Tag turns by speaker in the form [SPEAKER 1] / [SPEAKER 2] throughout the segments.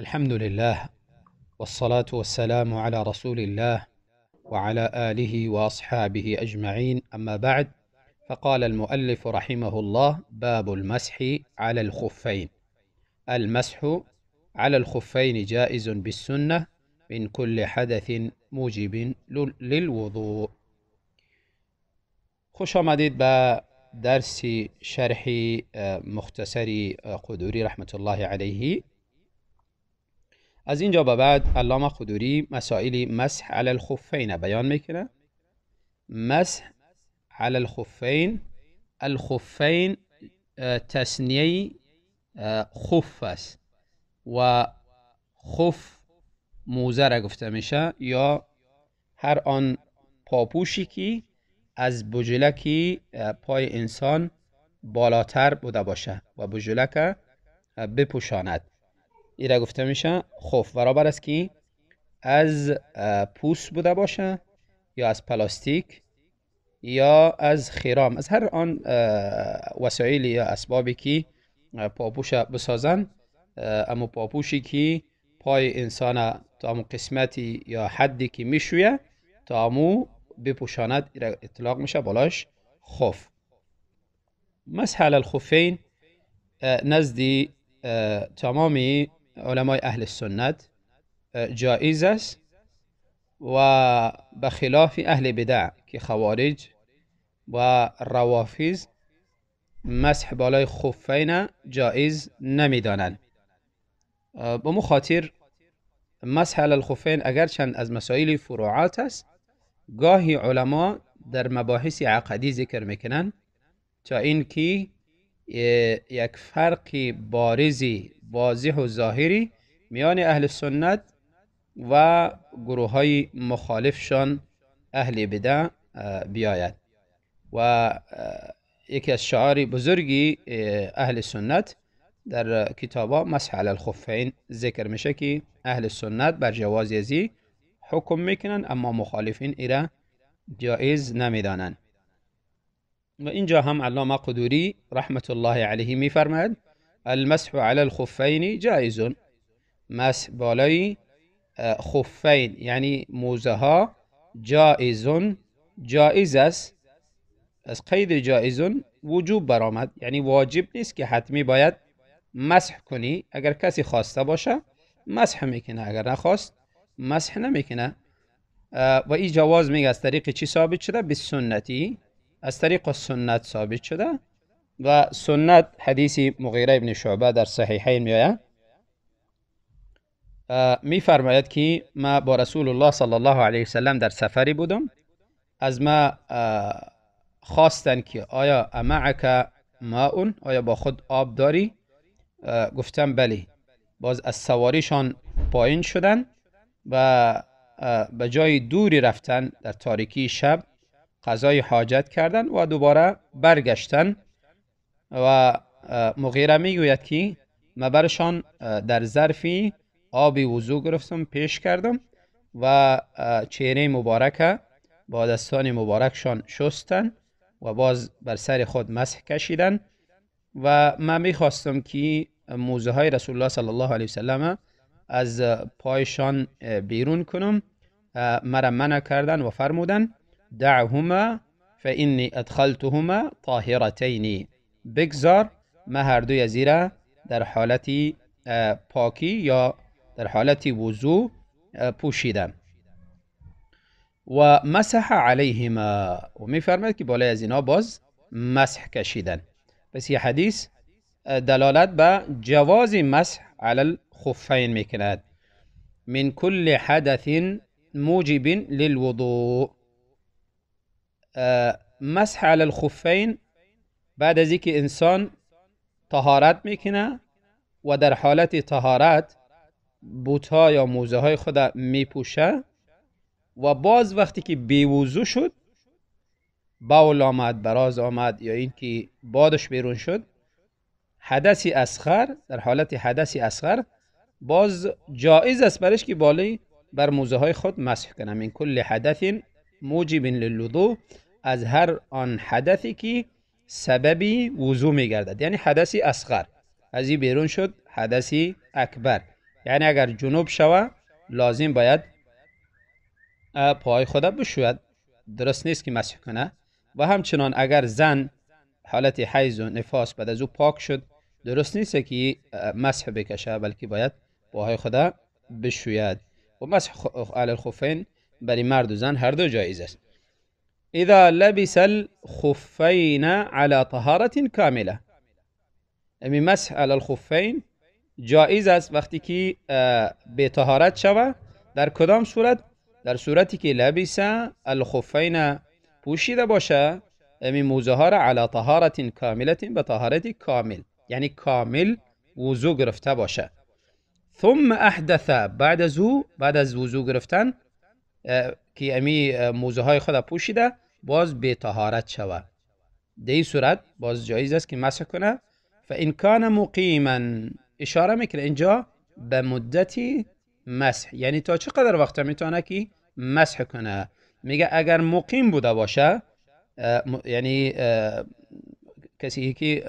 [SPEAKER 1] الحمد لله والصلاة والسلام على رسول الله وعلى آله وأصحابه أجمعين، أما بعد، فقال المؤلف رحمه الله: باب المسح على الخفين. المسح على الخفين جائز بالسنة من كل حدث موجب للوضوء. خوش آمدید به درس شرح مختصر قدوری رحمت الله علیه. از اینجا به بعد علامه قدوری مسائل مسح علی الخفین بیان میکنه. مسح علی الخفین، الخفین تثنیه خف است و خف موزه را گفته میشه، یا هر آن پاپوشی که از بجلکی پای انسان بالاتر بوده باشه و بجلک بپوشاند، این را گفته میشه خف. برابر است که از پوست بوده باشه یا از پلاستیک یا از خیرام، از هر آن وسایل یا اسبابی که پاپوش بسازن، اما پاپوشی که پای انسان تا امو قسمتی یا حدی که میشویه تا امو بپوشاند، اطلاق میشه بالاش خف. مسح علی الخفین نزد تمام علمای اهل سنت جایز است و بخلاف اهل بدع که خوارج و روافض مسح بالای خفین جایز نمیدانند. به مو خاطر مسح علی الخفین اگرچند از مسائل فروعات است، گاهی علما در مباحث عقدی ذکر میکنن تا اینکه یک فرق بارزی واضح و ظاهری میان اهل سنت و گروه های مخالفشان اهل بدع بیاید. و یکی از شعار بزرگی اهل سنت در کتابا مسح علی الخفین ذکر میشه که اهل سنت بر جواز ازی حکم میکنن، اما مخالفین ایره جایز نمیدانند. و اینجا هم علامه قدوری رحمت الله علیه میفرماید: المسح علی الخفین جایز. مسح بالای خفین یعنی موزه ها جایز، جایز است. از قید جایز وجوب برآمد، یعنی واجب نیست که حتمی باید مسح کنی. اگر کسی خواسته باشه مسح میکنه، اگر نخواست مسح نمیکنه. و این جواز میگه از طریق چی ثابت شده؟ به سنتی، از طریق سنت ثابت شده. و سنت حدیث مغیره ابن شعبه در صحیحین میآید، میفرماید که ما با رسول الله صلی الله علیه وسلم در سفری بودم، از ما خواستن که آیا امعک ماء، آیا با خود آب داری؟ گفتم بله. باز از سواریشان پایین شدن و به جای دوری رفتن در تاریکی شب، قضای حاجت کردن و دوباره برگشتن. و مغیره میگوید که ما برشان در ظرفی آب وضو گرفتم، پیش کردم و چهره مبارک با دستان مبارکشان شستن و باز بر سر خود مسح کشیدن. و من میخواستم که موزه های رسول الله صلی الله علیه وسلم از پایشان بیرون کنم، مرا منع کردن و فرمودن دعهما فانی ادخلتهما طاهرتین، بگذار ما هر دوی از ایره در حالت پاکی یا در حالت وضو پوشیدم. و مسح علیهما، و میفرماید که بالای از اینا باز مسح کشیدن. پس یه حدیث دلالت به جواز مسح علی الخفین میکند. من کل حدث موجب للوضوء. مسح علی الخفین بعد از اینکه انسان طهارت میکنه و در حالت طهارت بوتها یا موزه های خود میپوشه و باز وقتی که بی‌وضو شد، بول آمد، براز آمد یا اینکه بادش بیرون شد، حدث اصغر، در حالت حدث اصغر باز جایز است برش که بالای بر موزه های خود مسح کنه. من کل حدث موجب للوضوء، از هر آن حدثی که سببی وضو میگردد، یعنی حدث اصغر، از این بیرون شد حدث اکبر. یعنی اگر جنوب شوه لازم باید پای خود بشوید، درست نیست که مسح کنه. و همچنان اگر زن حالت حیض و نفاس بعد از او پاک شد، درست نیست که مسح بکشه، بلکه باید پاهای خود بشوید. و مسح علی الخفین برای مرد و زن هر دو جایز است. اذا لبس الخفین على طهارة کامله، امی مسح علی الخفین جایز است وقتی که به طهارت شوه. در کدام صورت؟ در صورتی که لبس الخفین پوشیده باشه امی موزه ها را علی طهارة کامله، به طهارت کامل، یعنی کامل وضو گرفته باشه. ثم احدث، بعد از او، بعد از وضو گرفتن که امی موزه های خود پوشیده، باز به طهارت شوه، در این صورت باز جایز است که مسح کنه. فان کان مقیما، اشاره میکنه اینجا به مدت مسح، یعنی تا چقدر وقت میتونه که مسح کنه. میگه اگر مقیم بوده باشه، یعنی کسی که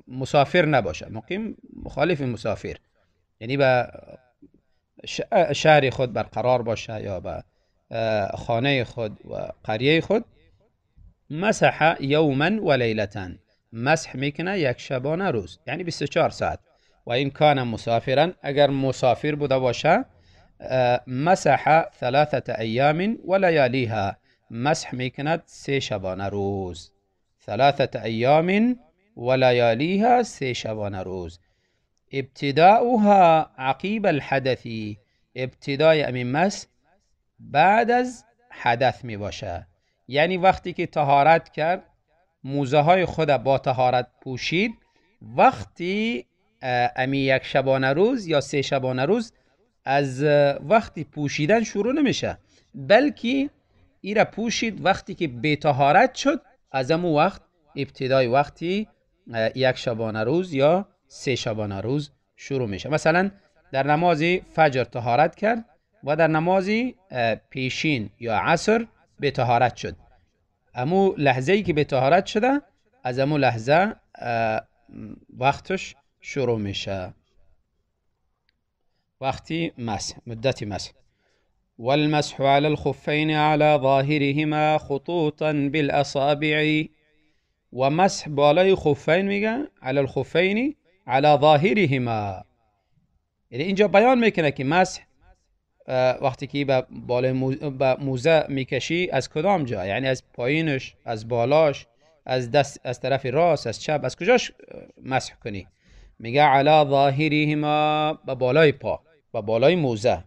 [SPEAKER 1] مسافر نباشه، مقیم مخالف مسافر، یعنی به شهر خود برقرار باشه یا به خانه خود و قریه خود، مسح یوما و لیلة، مسح میکنه یک شبانه روز، یعنی 24 ساعت. و این کان مسافرا، اگر مسافر بوده باشه، مسح 3 ایام و لیالیها، مسح میکند 3 شبانه روز. 3 ایام و لیالیها، 3 شبانه روز. ابتداؤها عقیب الحدث، ابتدای امین مسح بعد از حدث می باشه، یعنی وقتی که طهارت کرد، موزه های خود با طهارت پوشید، وقتی امی یک شبانه روز یا 3 شبانه روز از وقتی پوشیدن شروع نمیشه، بلکه ایره پوشید وقتی که بی طهارت شد، از امو وقت ابتدای وقتی یک شبانه روز یا 3 شبانه روز شروع میشه. مثلا در نماز فجر طهارت کرد و در نماز پیشین یا عصر به طهارت شد، امو لحظه ای که به طهارت شده، از امو لحظه وقتش شروع میشه، وقتی مسح، مدت مسح. والمسح على الخفين على ظاهرهما خطوطا بالأصابع، ومسح بالای خفین میگه على الخفین على ظاهرهما، یعنی اینجا بیان میکنه که مسح وقتی که به بالای موزه میکشی از کدام جا، یعنی از پایینش، از بالاش، از دست، از طرف راست، از چپ، از کجاش مسح کنی؟ میگه علی ظاهرهما، به بالای پا، به بالای موزه.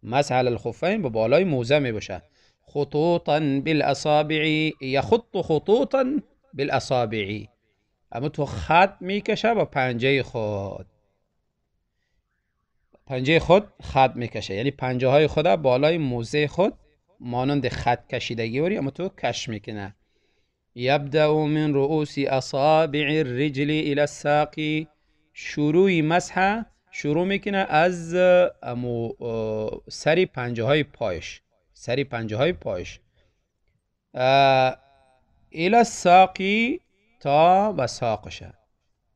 [SPEAKER 1] مسح علی الخفین به بالای موزه میباشه. خطوطا بالاصابع، یخط خطوطا بالاصابع، اما تو خط میکشه با پنجه خود، پنجه خود خط میکشه، یعنی پنجه های خود بالای موزه خود مانند خط کشیدگی وری اما تو کش میکنه. یبدأ من رؤوس اصابع الرجل الى الساق، شروع مسح شروع میکنه از امو سری پنجه های پایش، سری پنجه های پایش، الى الساق تا و ساقشه،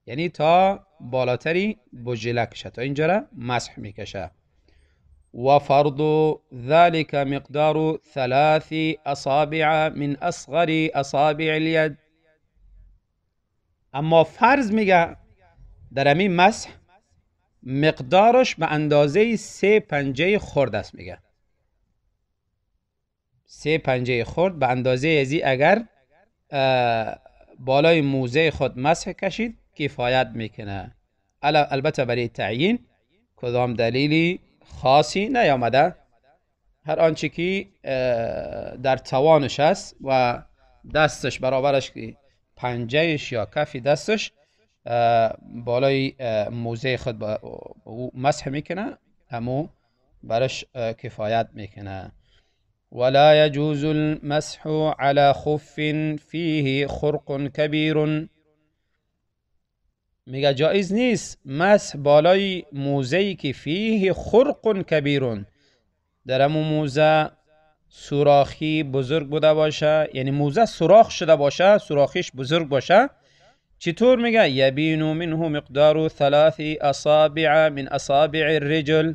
[SPEAKER 1] یعنی تا بالاتری بجلکشه، تا اینجا را مسح میکشه. و فرض ذلك مقدار 3 اصابع من اصغر اصابع الید. اما فرض میگه در همین مسح مقدارش به اندازه 3 پنجه خرد است. میگه 3 پنجه خرد به اندازه ازی اگر بالای موزه خود مسح کشید کفایت میکنه. البته برای تعیین کدام دلیلی خاصی نیامده، هر آنچه که در توانش است و دستش برابرش که پنجهش یا کف دستش بالای موزه خود مسح میکنه، همو برش کفایت میکنه. ولا يجوز المسح على خف فيه خرق كبير. میگه جایز نیست مسح بالای موزه‌ای که فیه خرق کبیرون، در همون موزه سوراخی بزرگ بوده باشه، یعنی موزه سوراخ شده باشه، سوراخیش بزرگ باشه. چطور؟ میگه یبین منه مقدار 3 اصابع من اصابع الرجل،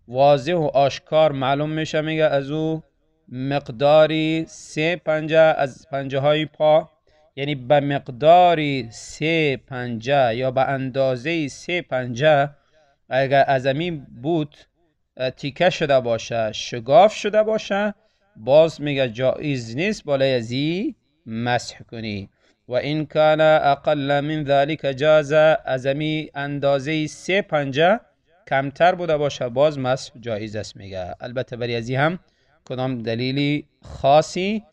[SPEAKER 1] واضح و آشکار معلوم میشه، میگه از او مقداری 3 پنجه از پنجه های پا، یعنی به مقداری 3 پنجه یا به اندازه 3 پنجه اگر از همین بود تیکه شده باشه، شگاف شده باشه، باز میگه جایز نیست بالای ازی مسح کنی. و این کان اقل من ذلك جاز، از همی اندازه 3 پنجه کمتر بوده باشه باز مسح جایز است میگه. البته برای ازی هم کدام دلیلی خاصی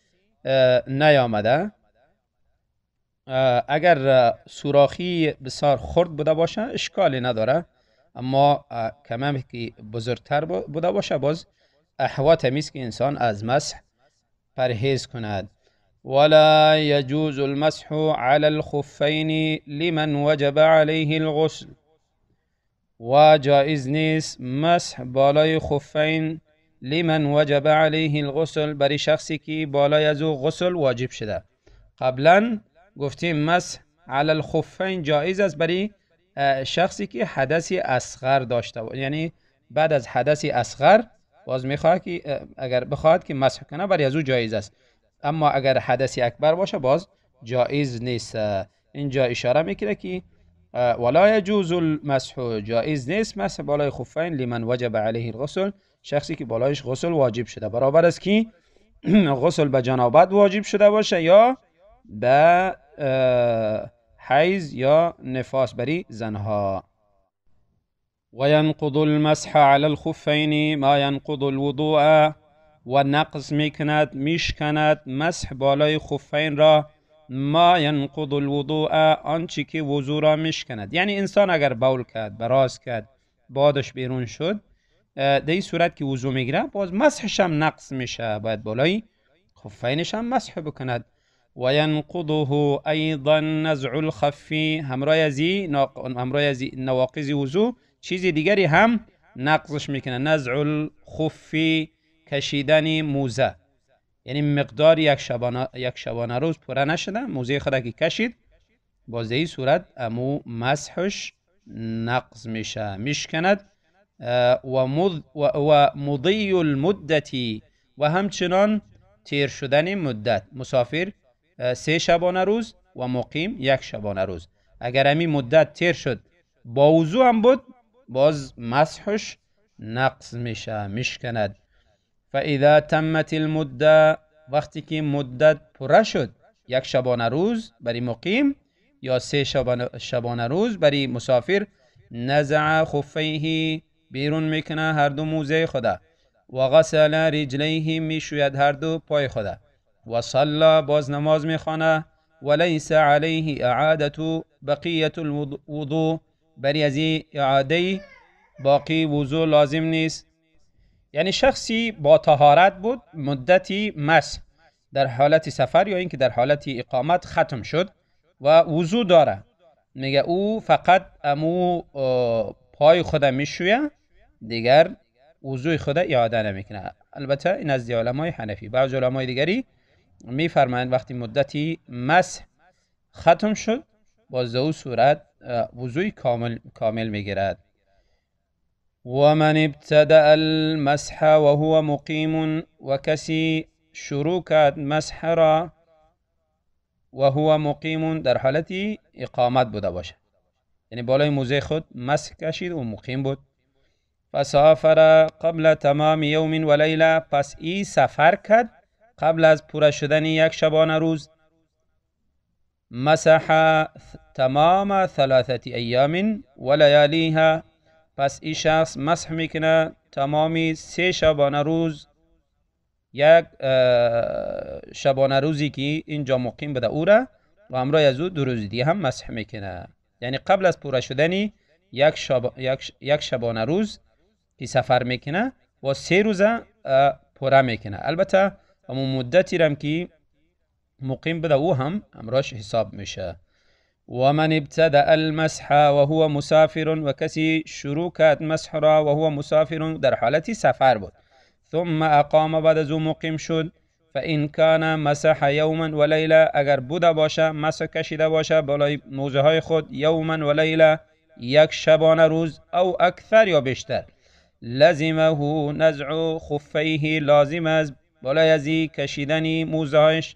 [SPEAKER 1] نیامده. اگر سوراخی بسیار خرد بوده باشه اشکالی نداره، اما کمم که بزرگتر بوده باشه باز احوات همیست که انسان از مسح پرهیز کند. ولا يجوز المسح على الخفين لمن وجب عليه الغسل، و جائز نیست مسح بالای خفین لمن وجب عليه الغسل، برای شخصی که بالای از او غسل واجب شده. قبلا گفتیم مسح علی الخفین جایز است برای شخصی که حدث اصغر داشته، یعنی بعد از حدث اصغر باز میخواد که اگر بخواد که مسح کنه برای از او جایز است، اما اگر حدث اکبر باشه باز جایز نیست. اینجا اشاره میکنه که ولا يجوز المسح، جایز نیست مسح بالای خفین لمن وجب علیه الغسل، شخصی که بالایش غسل واجب شده، برابر است که غسل به جنابت واجب شده باشه یا به حیض یا نفاس بری زنها. و ینقض المسح علی الخفین ما ینقض الوضوء، و نقض میکند میشکند مسح بالای خفین را ما ینقض الوضوء، آنچه که وضو را میشکند. یعنی انسان اگر بول کرد، براز کرد، بادش بیرون شد، در این صورت که وضو میگیره باز مسحش هم نقص میشه، باید بالای خفینش هم مسح بکند. و ینقضه ایضا نزع الخف، همراه از نواقض وضو چیز دیگری هم نقضش میکنه. نزع الخف، کشیدن موزه، یعنی مقدار یک شبانه روز پوره نشده موزه خود که کشید، باز در این صورت امو مسحش نقض میشه، میشکند. و مضی المدتی، و همچنان تیر شدن مدت، مسافر 3 شبانه روز و مقیم 1 شبانه روز، اگر همین مدت تیر شد با وضو هم بود باز مسحش نقض میشه، میشکند. فاذا تمت المده، وقتی که مدت پره شد، 1 شبانه روز برای مقیم یا 3 شبانه روز برای مسافر، نزع خفیه، بیرون میکنه هر دو موزه خدا، و غسل رجلیه، میشوید هر دو پای خدا، و صلى، باز نماز میخوانه، و لیس علیه اعاده بقیه الوضوء، بری از اعاده باقی وضو لازم نیست. یعنی شخصی با طهارت بود، مدتی مسح در حالت سفر یا اینکه در حالت اقامت ختم شد و وضو داره، میگه او فقط امو پای خود میشویه، دیگر وضوی خود اعاده نمیکنه. البته این از علمای حنفی، بعض علمای دیگری میفرمایند وقتی مدتی مسح ختم شد باز او صورت وضوی کامل میگیرد. و من ابتدأ المسح وهو مقیم، و کسی شروع کرد مسح را و هو مقیم، در حالت اقامت بوده باشه، یعنی بالای موزه خود مسح کشید و مقیم بود. فسافر قبل تمام یوم و لیله، پس ای سفر کرد قبل از پوره شدن 1 شبانه روز. مسح تمام 3 ایام و لیالیها، پس ای شخص مسح میکنه تمامی 3 شبانه روز، 1 شبانه روزی که اینجا مقیم بوده او را و همراه از او 2 روز دیگه هم مسح میکنه. یعنی قبل از پوره شدن یک شبانه روز که سفر میکنه و 3 روزه پوره میکنه. البته همون مدتی رم که مقیم بوده او هم همراهش حساب میشه. و من ابتدأ المسح وهو مسافر، و کسی شروع کرد مسح را وهو مسافر، در حالت سفر بود، ثم اقام، بعد از او مقیم شد، فإن كان مسح یوما و لیله، اگر بوده باشه مسح کشیده باشه بالای موزه های خود، یوما و لیله، 1 شبانه روز، او اکثر یا بیشتر، لزمه نزع خفیه، لازم است بالای ازی کشیدن موزهایش،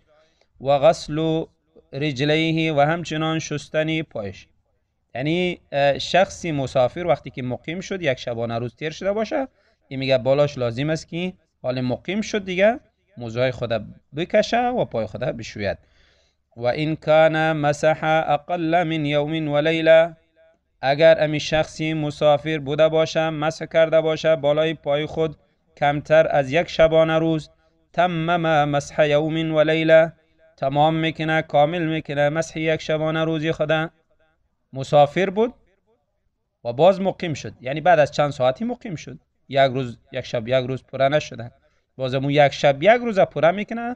[SPEAKER 1] و غسل رجلیه، و همچنان شستن پایش. یعنی شخصی مسافر وقتی که مقیم شد، یک شبانه روز تیر شده باشه، این میگه بالاش لازم است که حال مقیم شد دیگه موزه خود بکشه و پای خود بشوید. و این کان مسح اقل من یوم و لیله، اگر امی شخصی مسافر بوده باشه، مسح کرده باشه بالای پای خود کمتر از یک شبانه روز، تمم مسح یوم و لیله، تمام میکنه، کامل میکنه مسح یک شبانه روزی خود. مسافر بود و باز مقیم شد، یعنی بعد از چند ساعتی مقیم شد، یک روز یک شب یک روز پوره نشده، باز امو یک شب یک روز پوره میکنه،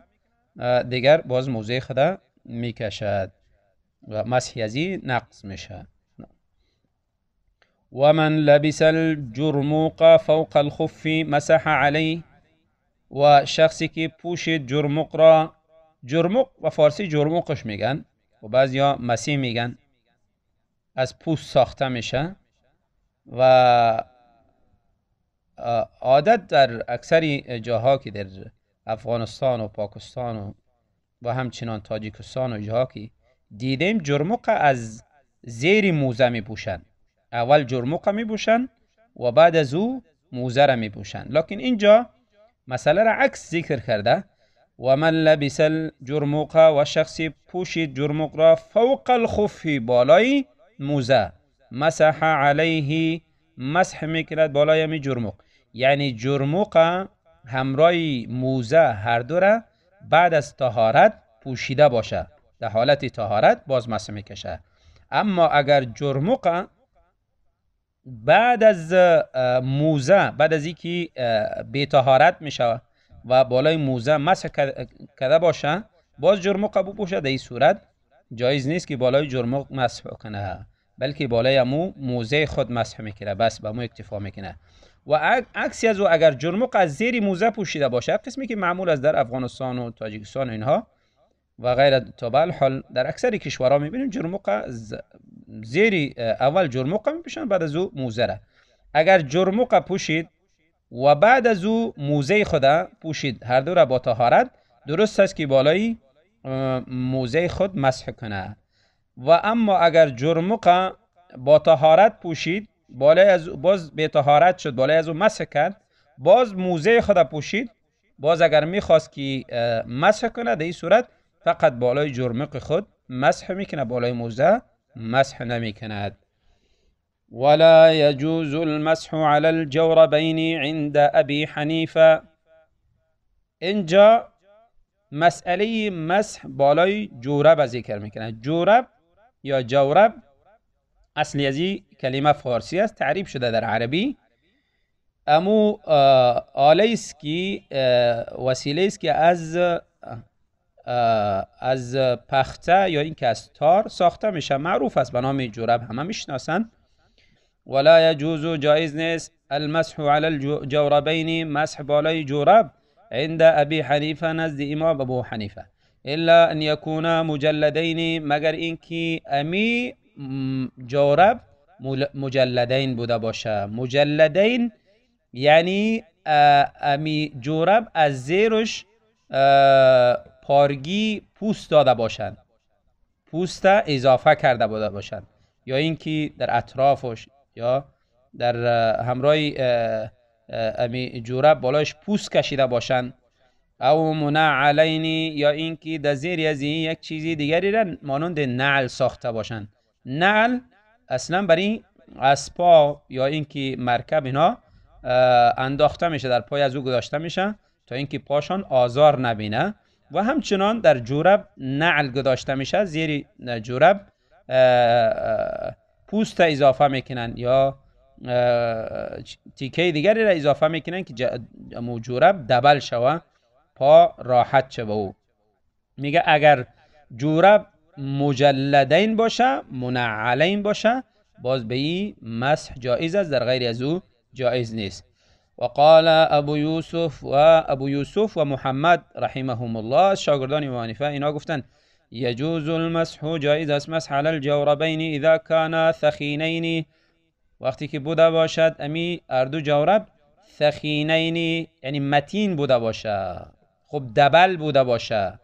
[SPEAKER 1] دیگر باز موزه خود میکشد و مسح ازی نقص میشه. ومن لبس الجرموق فوق الخف مسح علیه، و شخصی که پوشید جرموق را، جرموق و فارسی جرموقش میگن و بعضیا مسیح میگن، از پوست ساخته میشه و عادت در اکثری جاها که در افغانستان و پاکستان و همچنان تاجیکستان و جاها که دیدیم، جرموق از زیر موزه میپوشن. اول جرموق میپوشن و بعد از او موزه را میپوشن. لکن اینجا مسئله را عکس ذکر کرده. و من لبس الجرموق، و شخصی پوشید جرموق را، فوق الخف، بالای موزه، مسح علیه، مسح میکند بالای می جرموق. یعنی جرموق همراه موزه هر دو را بعد از طهارت پوشیده باشه، در حالت طهارت باز مسح میکشه. اما اگر جرموق بعد از موزه، بعد از اینکه بی طهارت میشه و بالای موزه مسح کرده باشه، باز جرموق بپوشه، در این صورت جایز نیست که بالای جرموق مسح کنه، بلکه بالای امو موزه خود مسح میکنه، بس به مو اکتفا میکنه. و عکسی از او اگر جرموق از زیر موزه پوشیده باشه، قسمی که معمول است در افغانستان و تاجیکستان و اینها و غیر، تا به حال در اکثر کشورها میبینیم جرموق زیر، اول جرموق میپوشن بعد از او موزه را. اگر جرموق پوشید و بعد از او موزه خود پوشید، هر دو را با طهارت، درست است که بالای موزه خود مسح کنه. و اما اگر جرموق با طهارت پوشید، بالای از باز به طهارت شد، بالای از او مسح کرد، باز موزه خود پوشید، باز اگر میخواست که مسح کنه، در این صورت فقط بالای جرموق خود مسح میکنه، بالای موزه مسح نمیکند. ولا يجوز المسح على الجوربين عند ابي حنیفه. اینجا مسئله مسح بالای جورب ذکر میکنه. جورب یا جورب اصلی از این کلمه فارسی است، تعریف شده در عربی. امو آله است که وسیله است که از پخته یا اینکه از تار ساخته میشه، معروف است به نام جورب، همه میشناسن. ولا يجوز، جایز نیست، المسح على الجوربین، مسح بالای جورب، عند ابی حنیفه، نزد امام ابو حنیفه، الا ان یکون مجلدین، مگر اینکه امی جورب مجلدین بوده باشه. مجلدین یعنی امی جورب از زیرش پارگی پوست داده باشند، پوست اضافه کرده بوده باشند، یا اینکه در اطرافش یا در همراه امی جورب بالایش پوست کشیده باشند. او منعلین، یا اینکه در زیر از این یک چیزی دیگری را مانند نعل ساخته باشند. نعل اصلا برای اسپا یا اینکه مرکب اینا انداخته میشه، در پای از او گذاشته میشه تا اینکه پاشان آزار نبینه. و همچنان در جورب نعل گذاشته میشه، زیر جورب پوست اضافه میکنن یا تیکه دیگری را اضافه میکنن که جورب دبل شوه، پا راحت شوه. او میگه اگر جورب مجلدین باشه، منعلین باشه، باز به این مسح جایز است، در غیر از او جایز نیست. وقال ابو یوسف و ابو یوسف و محمد رحمهم الله، شاگردان امام حنیفه، اینا گفتن یجوز المسح، جایز است مسح علی الجوربین اذا کان ثخینین، وقتی که بوده باشد امی اردو جورب ثخینین، یعنی متین بوده باشه، خب دبل بوده باشه،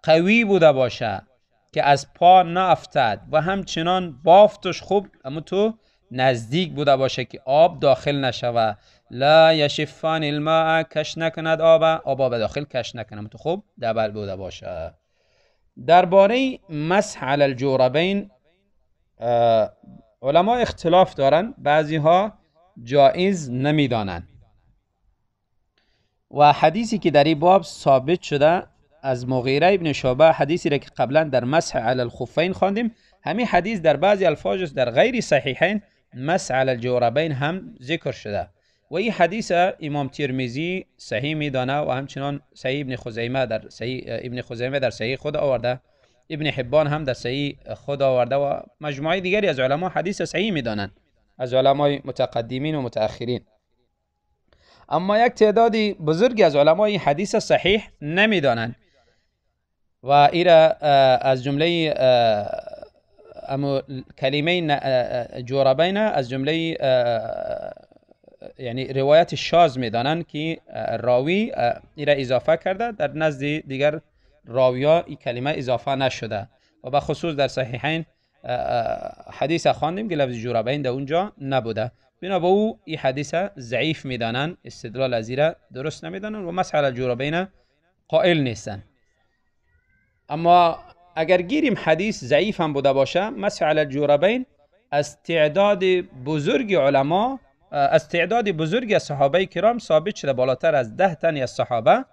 [SPEAKER 1] قوی بوده باشه که از پا نافتد و همچنان بافتش خوب اما تو نزدیک بوده باشه که آب داخل نشوه. لا یشفان الماء، کش نکند آب، آب به داخل کش نکنه، تو خوب دبل بوده باشه. درباره مسح علی الجوربین علما اختلاف دارن، بعضی ها جایز نمیدانند و حدیثی که در این باب ثابت شده از مغیره ابن شعبه، حدیثی را که قبلا در مسح علی الخفین خواندیم، همین حدیث در بعضی الفاظ در غیر صحیحین مسح علی الجوربین هم ذکر شده و این حدیث امام ترمذی صحیح میدانه و همچنان صحیح ابن خزیمه در صحیح ابن خزیمه در صحیح خود آورده، ابن حبان هم در صحیح خود آورده و مجموعه دیگری از علما حدیث صحیح میدانند از علمای متقدمین و متأخرین. اما یک تعدادی بزرگی از علمای حدیث صحیح نمیدانند و ایرا از جمله کلمه جوربین از جمله یعنی روایت شاذ میدانند که راوی ایرا اضافه کرده، در نزد دیگر راویا این کلمه اضافه نشده و به خصوص در صحیحین حدیث خواندیم که لفظ جوربین در اونجا نبوده، بنا او این حدیث ضعیف میدانند، استدلال از ایرا درست نمیدانند و مسح علی الجوربین قائل نیستند. اما اگر گیریم حدیث ضعیف هم بوده باشه، مسح علی الجوربین از تعداد بزرگ علما، از تعداد بزرگ صحابه کرام ثابت شده، بالاتر از 10 تن از صحابه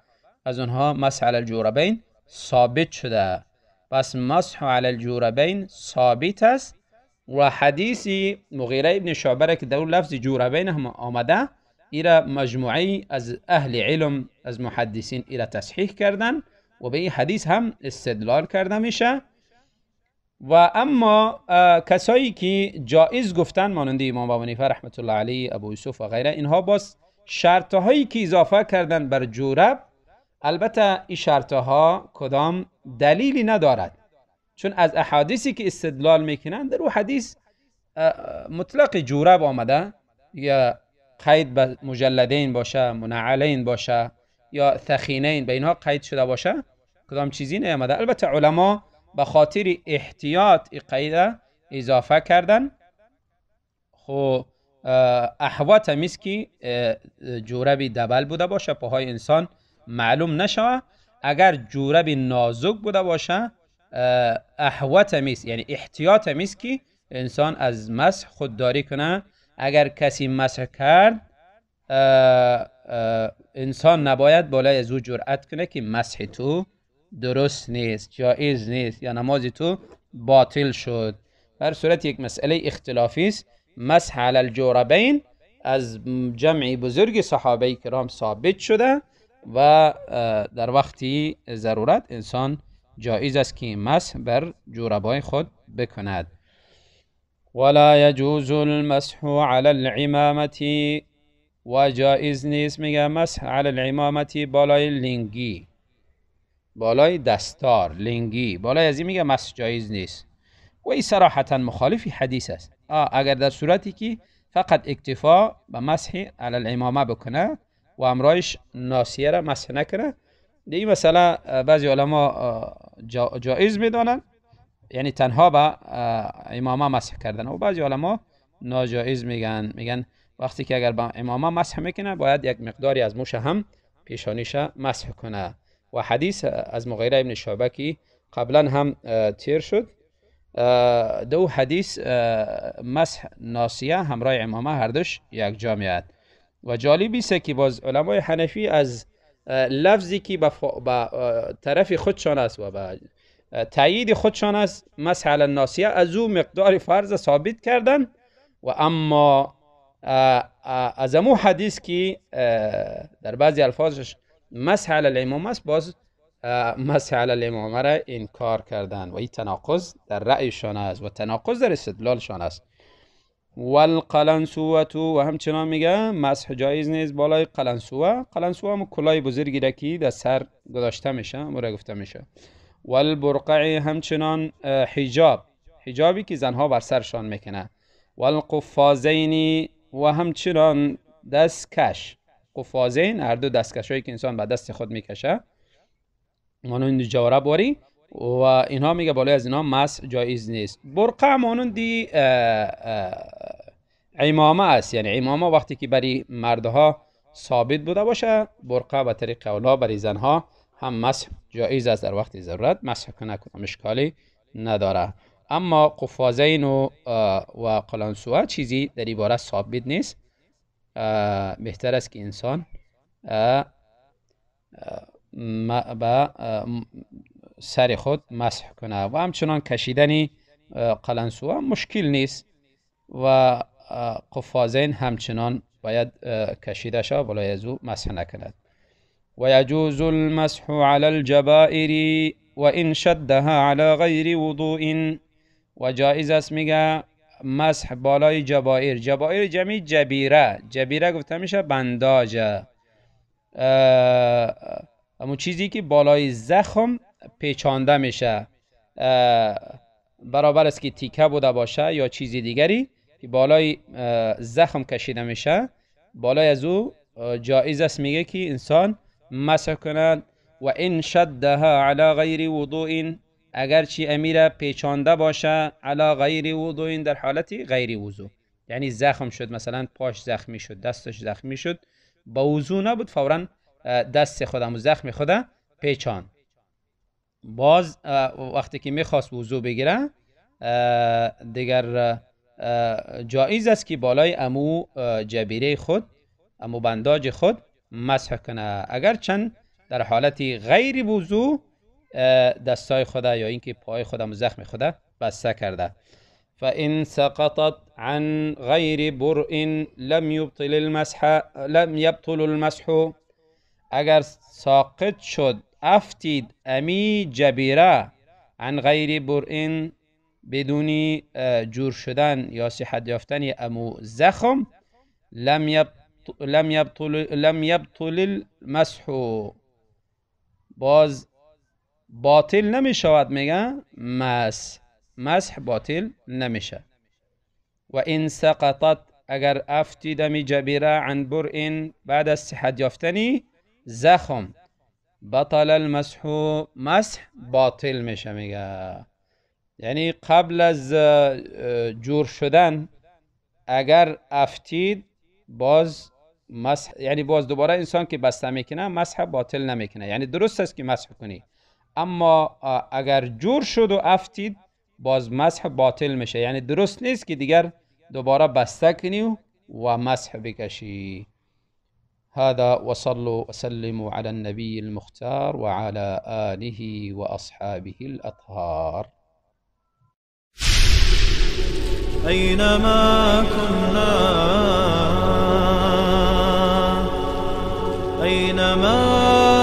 [SPEAKER 1] از اونها مسح علی الجوربین ثابت شده. پس مسح علی الجوربین ثابت است و حدیث مغیره ابن شعبه که در لفظ جوربین هم آمده، ایرا مجموعه از اهل علم از محدثین ایرا تصحیح کردن و به این حدیث هم استدلال کرده میشه. و اما کسایی که جایز گفتن مانند امام ابو حنیفه رحمت الله علیه، ابو یوسف و غیره، اینها باز شرطهایی که اضافه کردن بر جورب، البته این شرطها کدام دلیلی ندارد، چون از احادیثی که استدلال میکنن در او حدیث مطلق جورب آمده، یا قید به مجلدین باشه، منعلین باشه یا ثخینین، به اینها قید شده باشه، کدام چیزی نیامده. البته علما به خاطر احتیاط این قید اضافه کردن. خب احوات همیست که جورب دبل بوده باشه، پاهای انسان معلوم نشوه. اگر جورب نازک بوده باشه، احوات همیست، یعنی احتیاط همیست که انسان از مسح خودداری کنه. اگر کسی مسح کرد، انسان نباید بالای از او جرأت کنه که مسح تو درست نیست، جایز نیست یا نماز تو باطل شد. هر صورت یک مسئله اختلافی است. مسح علی الجوربین از جمع بزرگ صحابه کرام ثابت شده و در وقتی ضرورت انسان جایز است که مسح بر جوربای خود بکند. ولا يجوز المسح على العمامة، و جایز نیست میگه مسح علی العمامة بالای لنگی، بالای دستار لنگی، بالای از این میگه مسح جایز نیست و این صراحتا مخالف حدیث است. اگر در صورتی که فقط اکتفا به مسح علی العمامه بکنه و امرایش ناسیه را مسح نکنه، این مسئله بعضی علما جایز میدانند، یعنی تنها به عمامه مسح کردن، و بعضی علما ناجایز میگن، میگن وقتی که اگر با عمامه مسح میکنه باید یک مقداری از موش هم پیشانیش مسح کنه. و حدیث از مغیره ابن شعبه که قبلا هم تیر شد، دو حدیث مسح ناسیه همراه عمامه هر دوش یک جا میاد. و جالبی است که باز علمای حنفی از لفظی که به طرف خودشان است و به تایید خودشان است مسح علی الناسیه، از او مقدار فرض ثابت کردن. و اما از امو حدیث که در بعضی الفاظش مسح علی العمامه است، باز مسح علی العمامه را انکار کردن و این تناقض در رأیشان است و تناقض در استدلالشان است. والقلنسوه، و همچنان میگه مسح جایز نیست بالای قلنسوه. قلنسوه هم کلاه بزرگی را که در سر گذاشته میشه، امو گفته میشه. والبرقع، همچنان حجاب، حجابی که زنها بر سرشان میکنه. والقفازین، و همچنان دستکش. قفازین هر دو دستکش هایی که انسان به دست خود میکشه، مانند جورب واری و اینها، میگه بالای از اینها مسح جایز نیست. برقع مانند عمامه است، یعنی عمامه وقتی که برای مردها ثابت بوده باشه، برقع به طریق اولا برای زنها هم مسح جایز است، در وقت ضرورت مسح کنه، کدام اشکالی نداره. اما قفازین و قلنسوه چیزی در این باره ثابت نیست. بهتر است که انسان به سر خود مسح کنه و همچنان کشیدن قلنسوه مشکل نیست و قفازین همچنان باید کشیده شود، بالای از او مسح نکند. و یجوز المسح علی الجبائر و این شدها علی غیر وضوء. و جایز است میگه مسح بالای جبائر. جبائر جمعی جبیره، جبیره گفته میشه بنداج، همون چیزی که بالای زخم پیچانده میشه، برابر است که تیکه بوده باشه یا چیزی دیگری که بالای زخم کشیده میشه، بالای از او جایز است میگه که انسان مسح کند. و این شدها علی غیر وضوء، اگرچه امیره پیچانده باشه، علی غیر وضوء در حالت غیر وضوء، یعنی زخم شد، مثلا پاش زخمی شد، دستش زخمی شد، با وضو نبود، فورا دست خودم و زخم خود پیچان. باز وقتی که میخواست وضو بگیره دیگر جایز است که بالای امو جبیره خود، امو بنداج خود مسح کنه، اگر چند در حالت غیر وضو دستای خدا یا اینکه پای خودم و زخم خدا بسته کرده. فإن سقطت عن غیر برء لم يبطل المسح، لم يبطل المسح. اگر ساقط شد، افتید امی جبیره، عن غیر برء بدون جور شدن یا صحت یافتن امو زخم، لم يبطل المسح، باز باطل نمی شود. میگه مسح باطل نمیشه. و این سقطت، اگر افتید می جبیره، عن برء بعد از صحت یافتنی زخم، بطل المسح، مسح باطل میشه. میگه یعنی قبل از جور شدن اگر افتید باز مسح، یعنی باز دوباره انسان که بسته میکنه مسح باطل نمیکنه، یعنی درست است که مسح کنی، اما اگر جور شد و افتید باز مسح باطل میشه، یعنی درست نیست که دیگر دوباره بسته کنی و مسح بکشی. هذا وصلوا وسلموا على النبي المختار وعلى آله وأصحابه الأطهار.
[SPEAKER 2] أينما كنا، أينما